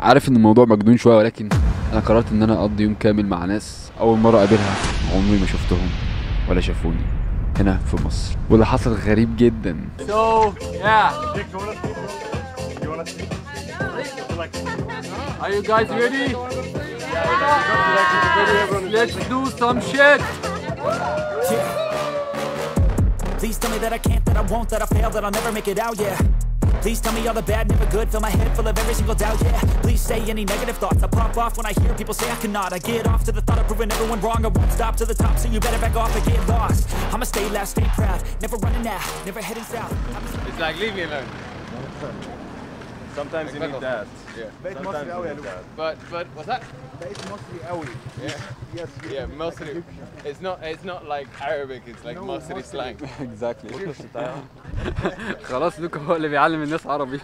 عارف ان الموضوع مجنون شوية، ولكن انا قررت ان انا اقضي يوم كامل مع ناس اول مرة اقابلها، عمري ما شفتهم ولا شافوني هنا في مصر، واللي حصل غريب جدا. So, yeah. Are you guys ready? Let's do some shit. Please tell me that I can't, that I won't, that I fail, that I'll never make it out, yeah. Please tell me all the bad, never good, fill my head full of every single doubt, yeah. Please say any negative thoughts, I pop off when I hear people say I cannot. I get off to the thought of proving everyone wrong, I won't stop to the top, so you better back off and get lost. I'ma stay loud, stay proud, never running out, never heading south. It's like, leave me alone. Sometimes you need that. Yeah. Sometimes you need that. But what's that? بقيت مصري قوي. Yeah. Yes. Yeah, مصري. It's not like Arabic, it's like مصري slang. Exactly. خلاص لوكا هو اللي بيعلم الناس عربي. Yeah,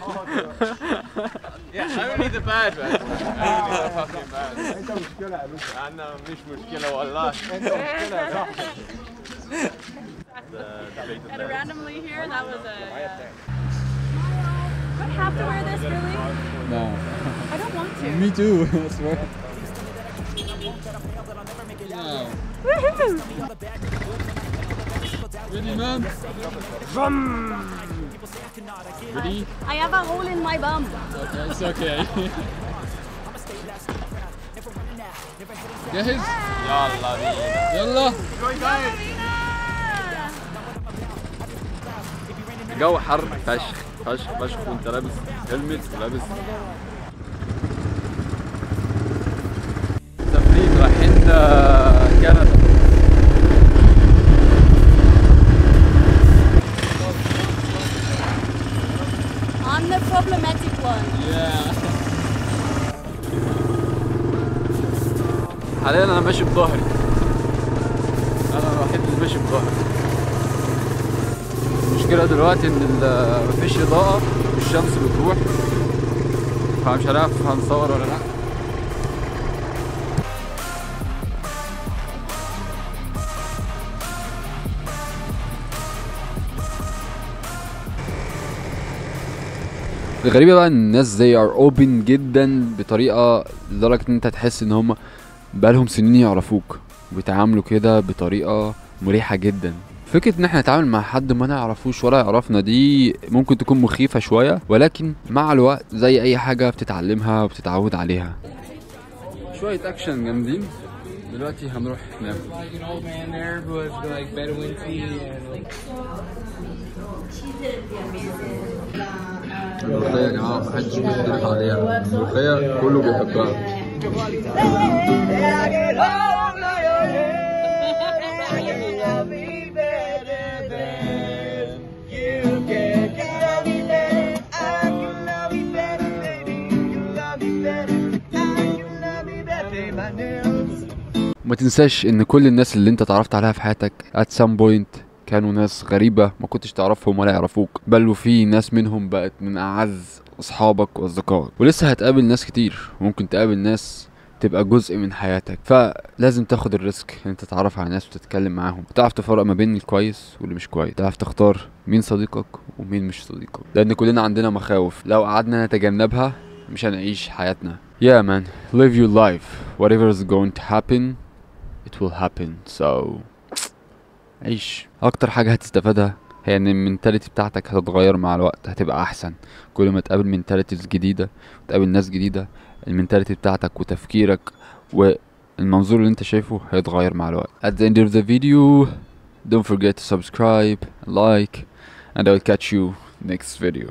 only the bad man. Only the fucking bad. انت مشكلة يا لوكا. أنا مش مشكلة والله. انت مشكلة يا صاحبي. And randomly here, that was a. Do I have to wear this, really? No. I don't want to. Me too. I swear. Woohoo! Ready, man? Ready? I have a hole in my bum. Okay, it's okay. جاهز؟ يلا بينا. يلا. الجو حر فشخ فشخ فشخ، وانت لابس هلمت ولابس. مسافرين رايحين كندا. I'm the problematic one. Yeah. حاليا انا ماشي بظهري. انا الوحيد اللي ماشي بظهري. المشكلة دلوقتي ان مفيش اضاءة والشمس بتروح، فمش هنعرف هنصور ولا لا. الغريبة بقى ان الناس they are open جدا بطريقة لدرجة ان انت تحس ان هم بقالهم سنين يعرفوك، وبيتعاملوا كده بطريقة مريحة جدا. فكرة ان احنا نتعامل مع حد ما نعرفوش ولا يعرفنا دي ممكن تكون مخيفة شوية، ولكن مع الوقت زي اي حاجة بتتعلمها وبتتعود عليها. شوية اكشن جامدين. دلوقتي هنروح ناكل. الملوخية يا جماعة محدش بيختلف عليها، الملوخية كله بيحبها. ما تنساش ان كل الناس اللي انت تعرفت عليها في حياتك at some point كانوا ناس غريبة ما كنتش تعرفهم ولا يعرفوك، بل وفي ناس منهم بقت من اعز اصحابك واصدقائك، ولسه هتقابل ناس كتير، ممكن تقابل ناس تبقى جزء من حياتك. فلازم تاخد ال risk ان انت تتعرف على ناس وتتكلم معاهم، تعرف تفرق ما بين الكويس واللي مش كويس، تعرف تختار مين صديقك ومين مش صديقك، لان كلنا عندنا مخاوف لو قعدنا نتجنبها مش هنعيش حياتنا. Yeah man, live your life. Whatever is going to happen, it will happen. So عيش. اكتر حاجة هتستفادها هي ان ال mentality بتاعتك هتتغير مع الوقت، هتبقى احسن. كل ما تقابل mentalities جديدة وتقابل ناس جديدة، ال mentality بتاعتك وتفكيرك والمنظور اللي انت شايفه هيتغير مع الوقت. At the end of the video, don't forget to subscribe, like, and I'll catch you next video.